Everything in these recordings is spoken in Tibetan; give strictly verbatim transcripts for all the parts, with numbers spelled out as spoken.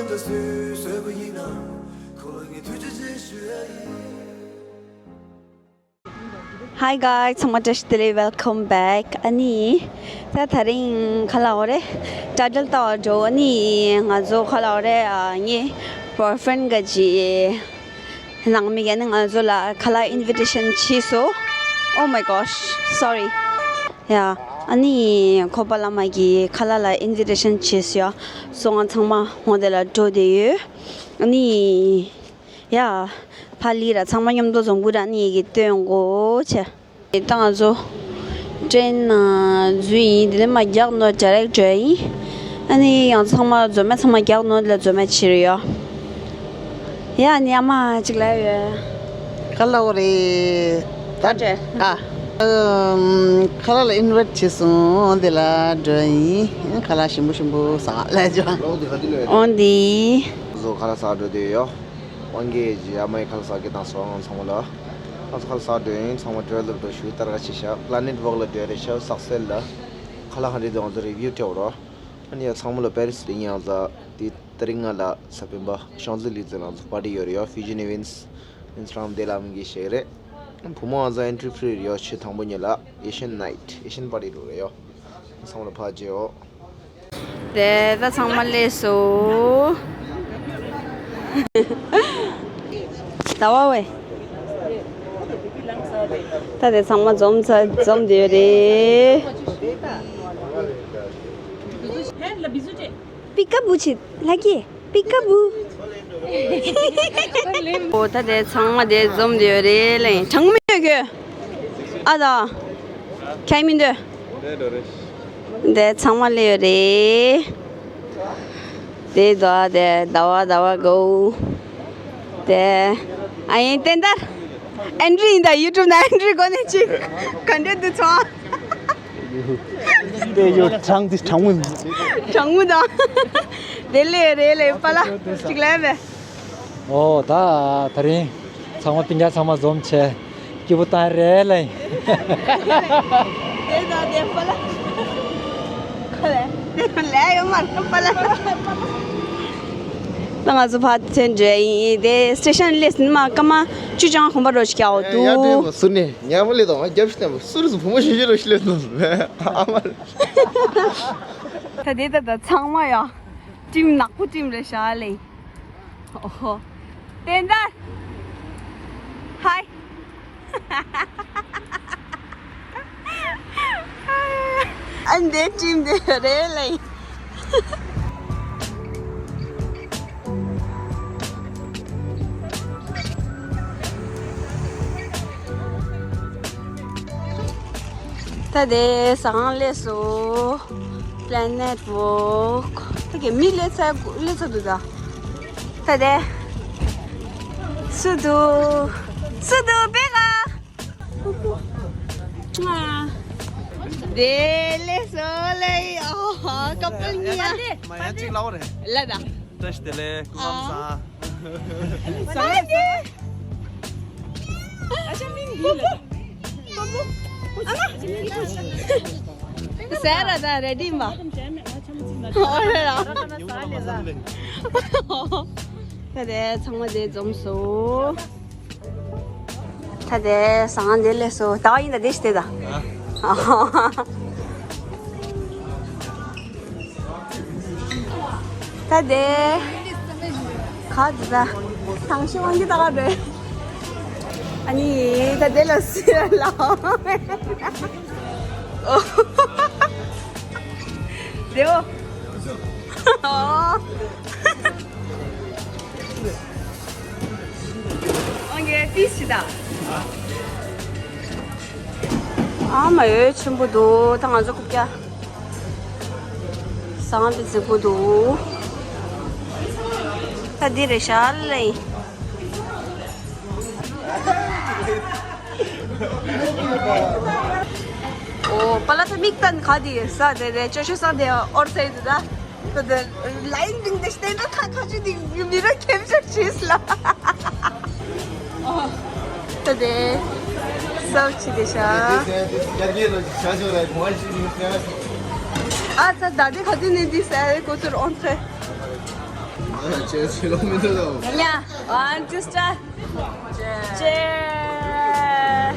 Hi guys, ཚང་མ་བཀྲ་ཤིས་བདེ་ལེགས། Welcome back. ཨ་ནི་ད་དེ་རིང་ག་ལབ་དགོས་རེད། ཊའི་ཊལ་ལྟ་བར་འགྲོ། ཨ་ནི་ང་ཚོ་ག་ལབ་དགོས་རེད། ཨ། ངའི་བོའི་ཕི་རེན་གྱི་ནང་མི་གིས་ནི་ང་ཚོ་ལ་ཁ་ལག་ཨིན་ཝི་ཊེ་ཤན་བྱས་སོང་། Oh my gosh, sorry. ཡ། ཨ་ནི་ཁོ་པ་བླ་མ་གིས་ཁ་ལག་ལ་ཨིན་ཝི་ཊེ་ཤན་བྱས་སོང་ཡ། སོ་ང་ཚང་མ་འོང་དེ་ལ་འགྲོ་བསྡད་ཡོད། ཨ་ནི། ཡ། ཕར་ལ་ར་ཚང་མ་མཉམ་དུ་འཛོམས་དགོས་ར། ཨ་ནི་ཡི་གེ་སྟོན་དགོས་བྱས། ད་ང་ཚོ་ཊེན་ནང་འཛུལ་ཡིན། དེ་ནས་མར་རྒྱག་ནོར་ཌའི་རེག་འགྲོ་ཡིན། ཨ་ནི་ཡང་ཚང་མ་འཛོམས་མེད། ཚང་མ་རྒྱག་ནོར་ལ་འཛོམས་མེད་ཕྱིར་ཡོད། ཡ། ཨ་ནི་ཨ་མ་གཅིག་ལབ་ཡོད། ག་ལབ་དགོས་རེད། ད་ད་འདྲ། ཨ། ཨམ། ཁ་ལག་ལ་ཨིན་ཝི་ཊི་བྱས་སོང་། དེ་ལ་འགྲོ་ཡིན། ཁ་ལག་ཞིམ་པོ་ཞིམ་པོ་ཟ་ལབ་ཅོ། འོན་ཏེ། བཟོ་ཁ་ལག་ཟ་འགྲོ་དུས་ཡོད། དབང་གིས་ཨ་མའི་ཁ་ལག་ཟ་གི་དང་སོང་། ཚང་མ་ལ། ང་ཚོ་ཁ་ལག་ཟ་འགྲོ་ཡིན། ཚང་མ་ཊེ་རེ་ལ་འགྲོ་ཞུ། ད་ར་ཆེ་ཤ་པི་ལེ་ནེཊ་ཝོག་ལ་འགྲོ་རེད་ཤག་སག་སེལ་ལ། ཁ་ལག་ཧ་འདྲེ་དང་ང་ཚོ་རི་བིའུ་སྤྲད་རོགས། ཨ་ནི་ཡ་ཚང་མ་ལ་པེ་རི་སི་དེ་ཡིན་ཡང་ཟ། དེ་ཏ་རིག་ལྔ་ལ་ས་པིན་པ་ཤང་ཛི་ལི་ཛེ་ལ་ང་ཚོ་པར་ཊི་ཡོད་རེད་ཡ། ཧྥི་ཇི་ནི་ཝིན་སི་ཨིན་སི་ཊ་གྷ་རམ་དེ་ལ་མི་གིས་བཤད་རེད། བུ་མོ་ང་ཚོ་ཨེན་ཊི་རི་ཕི་རི་རེད་ཡ། ཆུ་དང་པོ་ཉིད་ལ་ཨེ་ཤི་ཡན་ནའིཊ། ཨེ་ཤི་ཡན་པར་ཊི་འགྲོ་རེད་ཡ། ཚང་མ་ལ་ཕར་མཇལ་ཡོད། དེ་ད་ཚང་མ་སླེབས་སོང་། ཟླ་བ་ཝེ། ད་དེ་ཚང་མ་འཛོམས་ཚར། འཛོམས་བསྡད་ཡོད་རེད། པི་ཀ་བུ་ཆི་ལ་ཀི། པི་ཀ་བུ། འོ། ད་དེ་ཚང་མ་དེ་འཛོམས་བསྡད་ཡོད་རེད་ལེ། གྲངས་མི་ཡོད་ཁྱོད། ཨ་ད། ཁྱད་མི་འདུག་དེ་ཚང་མ་སླེབས་ཡོད་རེད། དེ་ད་དེ་ཟླ་བ་ཟླ་བ་གོ། དེ་ཨ་ཡིན་བསྟན་དར། ཨེན་ཌི་རི་ཡིན་ད། ཡུ་ཊུབ་ནང་ཨེན་ཌི་རི་གོ་ནས་ཅིག་ག་འདྲས་འདུག་ཚོ། དེ་ཡོད། གྲངས་འདི་གྲངས་མོ། གྲངས་མོ་དང་། དེ་སླེབས་ཡོད་རེད་ལེ། པཱ་ལགས་ཅིག་ལབ་པས། ཨོ། ད་དེ་རིང་ཚང་མ་སྤུན་ཀྱག་ཚང་མ་འཛོམས་བྱས་སྐྱིད་པོ་བཏང་རེད་ལེ། དེ་དང་དེ་པཱ་ལགས། ཁོ་ལས་དེ་ལས་ཡོད་མ་རེད་པཱ་ལགས། ད་ང་ཚོ་ཕར་ཐོན་འགྲོ་ཡིན། དེ་སི་ཊེ་ཤན་སླེབས་ཟིན་མ་སྐར་མ་བཅུ་གྲངས་གོམ་པ་འགྲོ་ཞིག་རྒྱག་འོ་འདུག་ཡར་འདྲེན་པ་ཟུར་ནས་ཉལ་མ་སླེབས་དང་རྒྱབ་ཤིག་བསྟན་པ་ཟུར་སུ་བུ་མོ་གཞོན་གཞོན་རོ་ཞིག་སླེབས་འདུག་ཨ་མ། ད་དེ་ད་ད་ཚང་མ་ཡ་ཊིམ་ནག་པོ་ཊིམ་རེད་ཤག་ལེ། ཨོ་ཧོ། བསྟན་དར། ཧའི། ཨ་འདི་ཊིམ་འདི་རེད་ལེ། ད་དེ་ཟ་ཁང་སླེབས་སོང་། པི་ལེ་ནེཊ་ཝོག་ད་གི་མི་སླེབས་ཚར་སླེབས་ཚར་འདུག་ད། ད་དེ་སུ་འདུག་སུ་འདུག་པེ་ག་ང་། དེ་སླེབས་སོང་ལེ། ཨོ་ཧ། ཀ་པལ་གཉིས་ཡ། མ་ཡ་གཅིག་ལའོ་རེད། ལ་ད། བཀྲ་ཤིས་བདེ་ལེགས། སྐུ་ཁམས་བཟང་། ཨ་ཅག་མིང་འདི་ལ། ཟེར་ར་ད་རེ་ཌི་མ། ཨོ་རེད་ར། ད་དེ་ཚང་མ་དེ་འཛོམས་སོང་། ད་དེ་ཟ་ཁང་དེ་སླེབས་སོང་། ད་བ་ཡིན་ད་དེ་ཞིག་དེ་ད། ད་དེ། ག་དེ་ད། ཐང་ཤི་དབང་གི་ད་ག་རེད། ཨ་ནི་ད་དེ་ལ་སི་ལ། དེའོ། ཨོ་ཀེ། ཏིས་ཅི་ད། ཨ་མ་ཡོད་ཆེན་པོ་འདུག་ད་ང་ཚོ་རྐུབ་བཀྱག་ཟ་ཁང་དཔེ་རྫིག་པོ་འདུག་ད་འདི་རེད་ཤག་ལེ། ཨོ་པཱ་ལགས་ད་མིག་ལྟ་ག་དེ་ས་དེ་དེ་ཅོ་ཅོ་ས་དེ་ཨོར་ཚེ་དེ་ད། ད་དེ་ལའིན་བིང་དེ་སྟེང་དུ་ཁ་ཁ་ཆུ་དེ་མི་ར་ཁེམ་ཤག་ཆིས་ལ། ད་དེ་སབ་ཆི་དེ་ཤག་ཨ་ཙ་ད་དེ་ག་དུས་ནས་འདི་ཟེར་ཁོ་ཚོར་ཨོན་ཚེ། Cheers, cheers. Yeah, one, two, start. Cheers.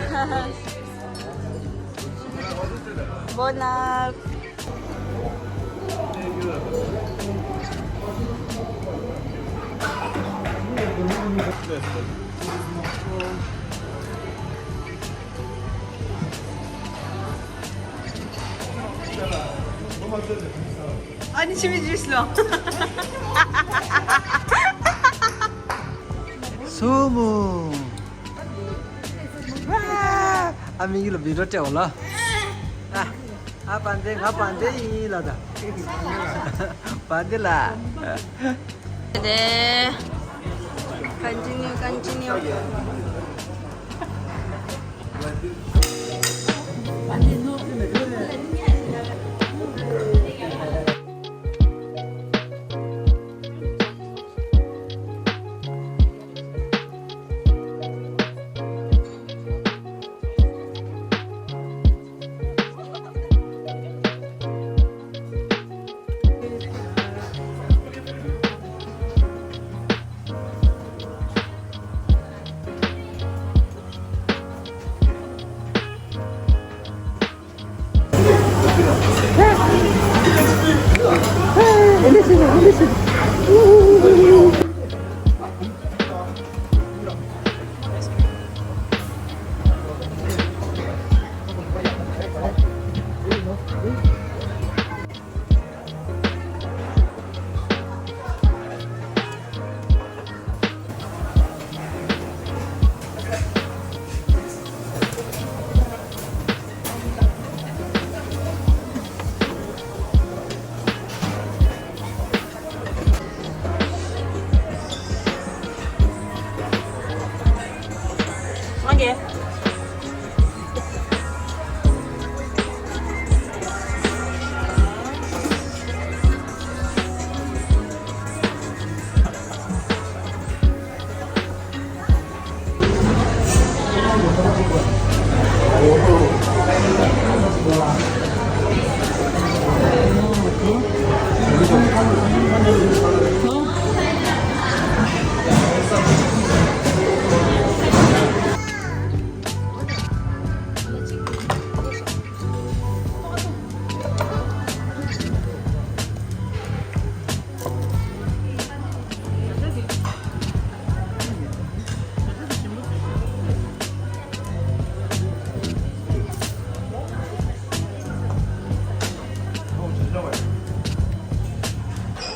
Bonjour. Ani chimi juice lo. Sumu. ཨ་མི་གི་ལ་བི་ཌིའོ་སྤྲད་འོ་ལ། ཨ། ཨ་བན་དེ་ང་བན་དེ་ཡིན་ལ་ད། བན་དེ་ལ། དེ། Continue, continue.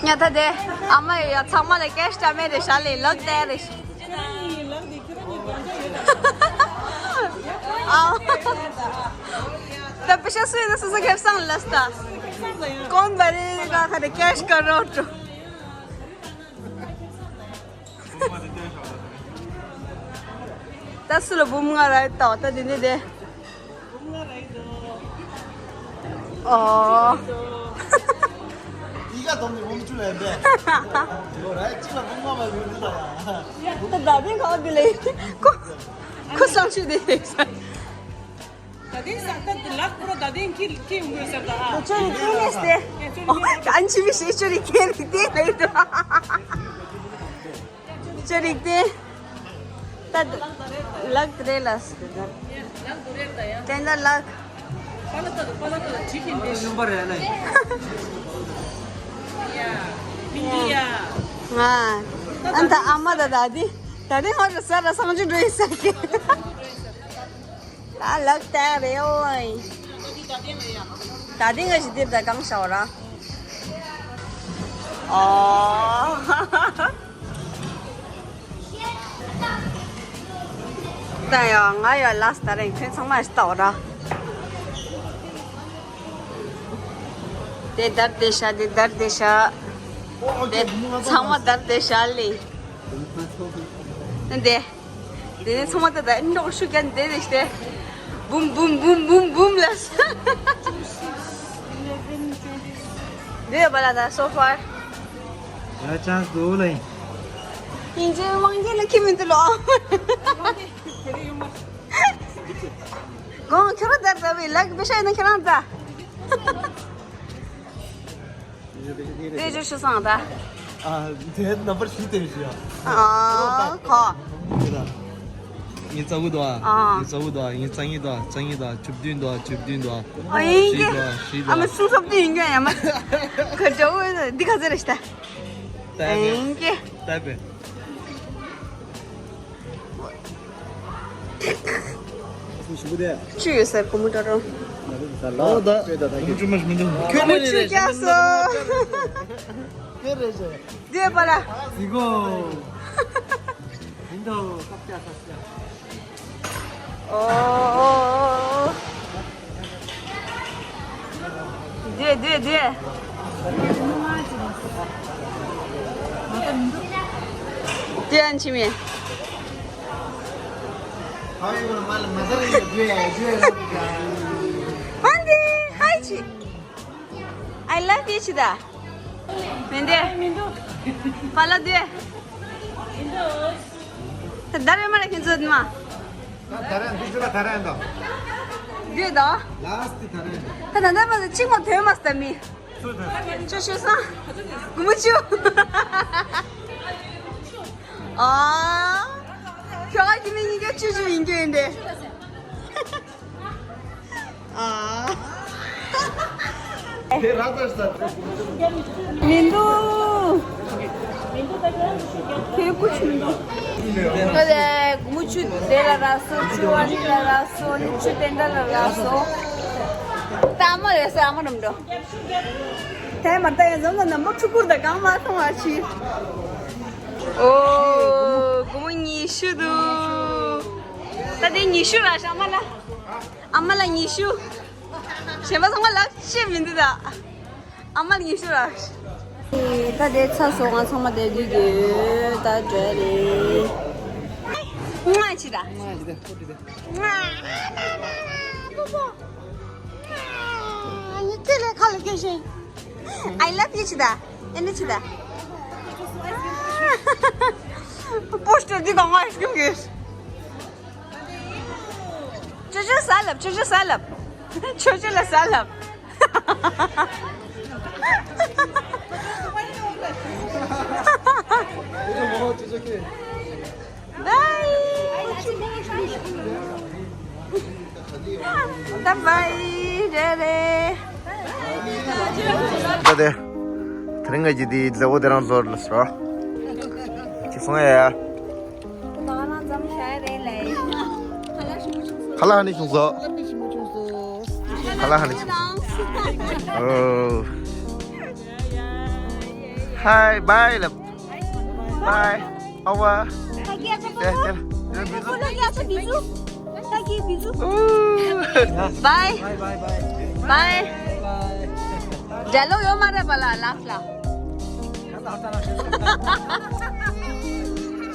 ཉ་ཐ་དེ་ཨ་མ་ཡོད་ཡ་ཚང་མ་ལ་ཀེ་ཤི་ཏྲ་མེད་རེད་ཤ་ལེ་ལོག་དེ་རེད། ཨ། ད་པེ་ཤ་སུ་ཡིན་ན་སུ་སུ་ཁེབས་སང་ལ་སྟ། ཀོན་བ་རེ་ག་ཁ་རེ་ཀེ་ཤི་ཀ་རོ་ཏོ། ད་སུ་ལ་འབུམ་ལྔ་ར་ཡོད་ད་ད་དེ་འདི་དེ། འབུམ་ལྔ་ར་ཡོད་དོ། ཨོ། ཡི་ག་དོམ་ནི་འབུམ་བཅུ་ལ་ཡོད་པས། ཡོད་ར་གཅིག་ལ་འབུམ་ལྔ་མ་ཡོད་འདི་ད་ཡ། ད་ད་དེ་ག་འདི་ལས་ཁོ་ཁོ་སང་ཤུ་དེ་རེད། ད་དེ་ས་ད་དེ་ལག་ཁོ་ར་ད་དེ་ཁྱི་ཁྱི་ཡོང་དགོས་ཟེར་ད་ཧ། ཁྱོད་རིག་དེ་ལས་སྟེ། ཨོ་ཨན་ཆི་མི་ཤེས་ཁྱོད་རིག་དེ་རིག་དེ་ལས་ད། ཅི་རིགས་དེ། ད་ལག་དེ་རེད་ལ། ལག་དེ་རེད་ད་ཡ། དེ་འདྲ་ལག་པ་ལ་ད་དུ་པ་ལ་ད་དུ་བྲིས་ཀྱིན་དེ་ཡོང་པ་རེད་ལ། ཡ། མི་འདི་ཡ། ང་། ཨ་ད་ཨ་མ་ད་ད་དེ། ད་དེ་ཧོར་ས་ར་སང་ཆུ་འགྲོ་ཡི་ས་ཀྱི། ད་ལག་བསྟན་རེད་ཨོ། ད་ལྟའི་ང་ཞིག་འདིར་ད་གང་ཤ་བ་ར། ཨོ། ད་ཡང་ང་ཡང་ལགས་ད་རེད་ཁྱོད་ཚང་མ་ཞིག་ལྟ་བ་ར། དེ་དར་དེ་ཤ་དེ་དར་དེ་ཤ། དེ་ཚང་མ་དར་དེ་ཤ་ལེ། དེ། དེ་ནས་ཚང་མ་ད་ད་འགྲོགས་ཤུགས་ཀྱང་དེ་རེད་ཤག་སྟེ། བུམ་བུམ་བུམ་བུམ་བུམ་ལ། འདི་ཡོད་པ་ལ་ད་so far། ཡ་ཅང་འདུག་ལ་ཡིན། ཡིན་ཅེ་དབང་རྒྱལ་ལ་ཁྱི་མི་འདུག་ལོ། དགོང་ཁྱོད་རང་ད་ད་བའི་ལག་པེ་ཤ་ཡིན་ན་ཁྱོད་རང་ད། དེ་ཅོ་ཤི་སང་ད། ཨ། དེ་ནམ་བར་བཞི་དེ་བཞི་ཡ། ཨ། གོ། ངས་རྩ་དགུ་དོ། ཨ། ངས་རྩ་དགུ་དོ། ངས་རྩ་གཉིས་དོ། རྩ་གཉིས་དོ། བཅུ་བདུན་དོ། བཅུ་བདུན་དོ། ཨ། ཡིན་གྱི། བཞི་དོ། བཞི་དོ། ཨ་མ་སུམ་སོབ་དུ་ཡིན་གྱི་ཡ་མ། ག་འདྲ་བོ་འདི་ག་ཚོད་རེད་ཤི་ད། ཡིན་གྱི། ད་པེ། ཆུ་ཡོད་སར་སྒོར་མོ་སྤྲོད་རོགས། ཨོ་ད། སྒོར་མོ་བཅུ་མ་ཞིག་མི་འདུག་ཁྱོད་རེ་རེ་རེད། ཆུ་རྒྱག་སོ། ཁྱོད་རེ་རེད། འདི་པ་ལ། ཟི་གོ། མི་འདུག་ཨོ། དེ་དེ་དེ། དེ་ཨན་ཆི་མེ། ཨན་དེ་ཧའི་ཆི། I love you ཆི་ད། མི་འདི། མི་འདུག་པ་ལ་དེ། མི་འདུག་ད་རེ་མ་རེ་ཁྱེད་ཚོ་མ། ད་ད་རེ་འདི་ཚོ་ད་རེ་འདོ། འདི་དོ། ལཱསི་ད་རེ་འདོ། ད་ད་ད་མ་ད་གཅིག་མ་ཐོན་མ་སྟ་མི། ཅོ་ཤོད་སང་། གུ་མུ་ཅུ། ཨ། ཁྱོད་ཀྱི་མི་གཉིས་ཀ་ཅུ་ཅུ་ཡིན་རྒྱུ་ཡིན་ཏེ། ཨ། དེ་ར་ད་ས། མི་འདུག་ཁྱོད་ཀུ་ཆུ་མི་འདུག་ད་དེ་གུ་མུ་ཆུ་དེ་ལ་རག་སོ། ཆུ་བ་རི་ལ་རག་སོ། ཆུ་ཏན་ཏན་ལ་རག་སོ། ད་ཨ་མ་ལས་ས་ཨ་མ་རུམ་འགྲོ། དེ་མ་ད་ཡ་འཛོམས་ན་ནམ་པ་ཆུ་ཁུར་ད་གང་མ་ཐོང་བ་ཆི། ཨོ། སྒོར་མོ་ཉི་ཤུ་འདུག་ད་དེ་ཉི་ཤུ་རག་ཤག་ཨ་མ་ལ། ཨ་མ་ལ་ཉི་ཤུ། གཞན་པ་ཚང་མ་ལབ་ཤེས་མི་འདུག་ད། ཨ་མ་ལ་ཉི་ཤུ་རག་ད་དེ་ཚ་སོང་ང་ཚང་མ་དེ་དུས་དེ་ད་འདྲ་རེད། ང་ཆི་ད། ང་ཆི་ད། ང་ང་ང་ང་པོ་པོ། ང་ཉི་ཁྲི་ལས་ཁ་ལ་སྐྱེ་ཤེས། I love you ཆི་ད། ཨེ་ནི་ཆི་ད། པོ་སྟོ་འདི་གང་ང་ཨེ་སྐྱུང་གི། ཅོ་ཅོ་ཟ་ལབ། ཅོ་ཅོ་ཟ་ལབ། ཅོ་ཅོ་ལ་ཟ་ལབ། Bye. Bye bye. རེ་རེ། ད་དེ། དེ་རིང་ང་གི་དེ་ལེའུ་དེ་རང་ལོར་ལ་སོ། ཅི་སོང་ཡ། ཁ་ལག་ཧ་ནི་བྱུང་སོང་། ཁ་ལག་ཧ་ནི་བྱུང་སོང་། ཨོ། Hi bye ལབ། Bye ཨ་ཝ། Bye. Bye. འབྲེལ་ལོ་ཡོད་མ་རེད་པ་ལ་ལགས་ལ།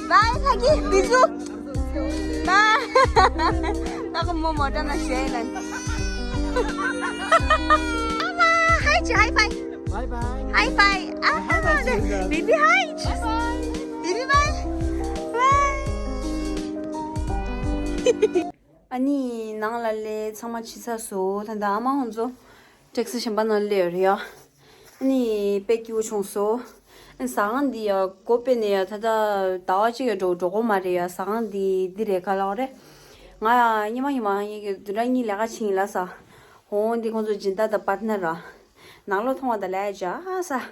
Bye ལྷ་གི་བི་ཟུ། Bye. ད་ཁོ་མོ་མོ་ཏྲ་ན་ཤེས་ལན། ཨ་མ་ཧའི་ཅི་ཧའི་ཕའི། Bye bye. ཧའི་ཕའི། ཨ་ཧའི་ཕའི་ཅི་ཡིན་ད། བི་བི་ཧའི་ཅི། བི་བི་བྷའི། བྷའི། ཨ་ནི་ནང་ལ་ལས་ཚང་མ་ཕྱི་ཚ་སོ། ད་ད་ཨ་མ་ཧོན་ཚོ་ཊེག་སི་གཞན་པ་ནང་སླེབས་ཡོད་རེད་ཡ། ཨ་ནི་དཔེ་སྐྱིད་པོ་བྱུང་སོ། ཨ་ནི་ཟ་ཁང་འདི་ཡ་སྒོ་ཕྱེ་ནས་ཡ་ད་ལྟ་ཟླ་བ་གཅིག་ཡ་འགྲོ་འགྲོ་གོ་མ་རེད་ཡ། ཟ་ཁང་འདི་འདི་རེད་ག་ལབ་རེད། ང་ཡ་ཉི་མ་ཉི་མ་ཡིན་གི་བདུན་ཕྲག་གཉིས་ལས་ཀ་བྱེད་ཡིན་ལ་ས། ཧོན་འདི་ཁོང་ཚོ་སྦྱིན་བདག་དང་པར་ནར་ར། ནང་ལོགས་མཐོང་བ་དང་ལས་བྱ་ཨ་ས།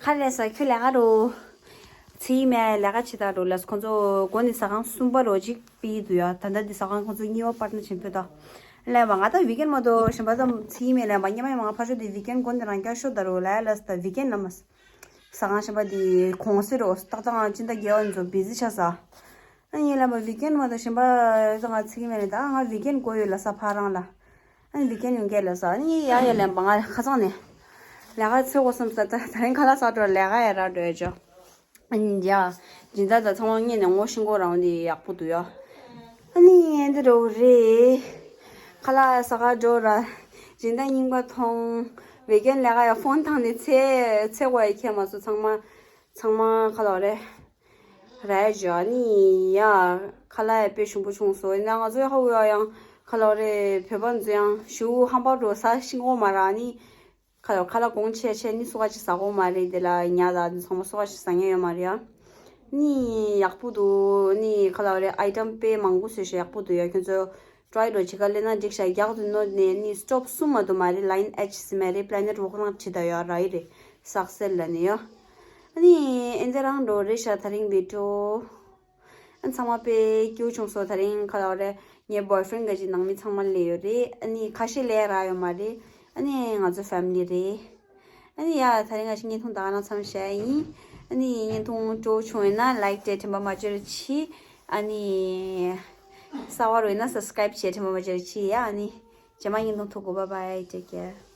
ཁ་ལས་ས་ཁྱོད་ལས་ཀ་རོ། ཚེ་ཡི་མའི་ལས་ཀ་བྱེད་ད་རོ་ལ་ཁོང་ཚོ་སྒོ་ནས་ཟ་ཁང་གསུམ་པ་རོ་གཅིག་པི་འདུག་ཡ། ད་ལྟ་འདི་ཟ་ཁང་ཁོང་ཚོ་གཉིས་པ་པར་ན་ཆེན་པོ་ད། ལས་པ་ང་ད་ཝིཀ་ཨེན་མ་གཏོགས་གཞན་པ་ད་ཚེ་ཡི་མའི་ལས་པ་ཉི་མ་ཡི་མ་ཕར་ཤོག་དེ་ཝིཀ་ཨེན་སྒོ་ནས་རང་སྐྱར་ཤོག་ད་རོ་ལས་ལ་ད་ཝིཀ་ཨེན་ལ་མ། ཟ་ཁང་གཞན་པ་དེ་གོང་སེ་རོ་ཏག་ཏག་ཅི་འདྲ་རྒྱལ་བ་ཚོ་བི་ཟི་ཆགས་ས། ཨ་ཡིན་ལ་མ་ཝིཀ་ཨེན་མ་གཏོགས་གཞན་པ་ད་ང་ཚེ་ཡི་མའི་ལས་ད་ང་ཝིཀ་ཨེན་དགོས་ཡོད་ལ་ས་ཕ་རང་ལ། ཨ་ནི་ཝིཀ་ཨེན་ཡོང་གི་ལ་ས། ཨ་ནི་ཡ་ཡ་ལན་པ་ང་ཁ་སང་ནས་ལས་ཀ་འཚོལ་དགོས་བསམ་ས། ད་ད་རིང་ཁ་ལག་ཟ་འགྲོ་ལས་ཀ་ཡ་རག་འགྲོ་ཡ་ཅོ། ཨ་ནི་ཡ་སྦྱིན་བདག་དང་ཚང་མ་ངེད་ནས་ངོ་ཤེས་ཀྱི་རང་དེ་ཡག་པོ་འདུག་ཡ། ཨ་ནི་ཨེ་འདི་འགྲོ་གི་རེད། ཁ་ལག་ཟ་ག་འགྲོ་ར། སྦྱིན་བདག་རྙིང་པ་མཐོང་། ཝིཀ་ཨེན་ལས་ཀ་ཡ་ཕོན་བཏང་ནས་འཚོལ་འཚོལ་དགོས་ཡ་ཁྱད་མ་སོང་ཚང་མ། ཚང་མ་ཁ་ལག་རེད། ར་ཇོ་ནི་ཡ། ཁ་ལག་ཡ་དཔེ་ཞིམ་པོ་བྱུང་སོང་། ཡིན་ན་ང་ཚོའི་ཧ་གོ་ཡ་ཡང་ཁ་ལག་རེད། བོད་པ་ཚོ་ཡང་ཞུ་ཧམ་པ་འགྲོ་ས་ཤིང་འོ་མ་ར་ནི། ཁ་ལག་གོང་ཆེ་ཆེ་ནི་སོ་ག་ཅིག་ཟ་གོ་མ་རེད། དེ་ལ་ཉ་ད་ཚང་མ་སོ་ག་ཅིག་ཟ་ཉན་ཡོད་མ་རེད་ཡ། ནི་ཡག་པོ་འདུག་ནི་ཁ་ལག་རེད། ཨའི་ཊམ་དཔེ་མང་པོ་བཟོས་ཤག་ཡག་པོ་འདུག་ཡ། ཁྱོད་ཚོ་ཊྲའི་འགྲོ་བྱེད་ག་སླེབས་ན་འགྲིག་ཤག་རྒྱག་ཏུ་ནོར་ནས་ནི་སི་ཊོབ་གསུམ་མ་གཏོགས་མ་རེད། ལ་ཡིན་ཨེཆ་ཟེར་མ་རེད། པི་ལེ་ནེཊ་ཝོག་རང་བྲིས་ད་ཡོད་ར་ཡི་རེད། སག་སེལ་ལ་ནི་ཡོད། ཨ་ནི་ཨེ་འདི་རང་འགྲོ་རེད་ཤག་ད་རིང་བི་ཌི་ཡོ། ཨ་ཚང་མ་དཔེ་སྐྱིད་པོ་བྱུང་སོང་། ད་རིང་ཁ་ལག་རེད། ངའི་བོའི་ཕི་རེན་ག་ཅིག་ནང་མི་ཚང་མ་སླེབས་ཡོད་རེད། ཨ་ནི་ཁ་ཤས་སླེབས་རག་ཡོད་མ་རེད། ཨ་ནི་ང་ཚོ་ཕེ་མི་ལི་རེད། ཨ་ནི་ཡ་ད་རིང་ང་ཞིག་བརྙན་ཐུང་ད་ག་རང་མཚམས་བཞག་ཡིན། ཨ་ནི་བརྙན་ཐུང་སྤྲོ་བྱུང་ཡོད་ན་ལའིཀ་བྱས་དྲན་པ་མ་བརྗེད་རོགས་གྱིས། ཨ་ནི་གསར་པ་རུ་ཡིན་ན་སབ་སི་ཀ་རེབ་བྱས་དྲན་པ་མ་བརྗེད་རོགས་གྱིས་ཡ། ཨ་ནི་རྗེས་མ་བརྙན་ཐུང་ཐུག་གོ། Bye bye, take care.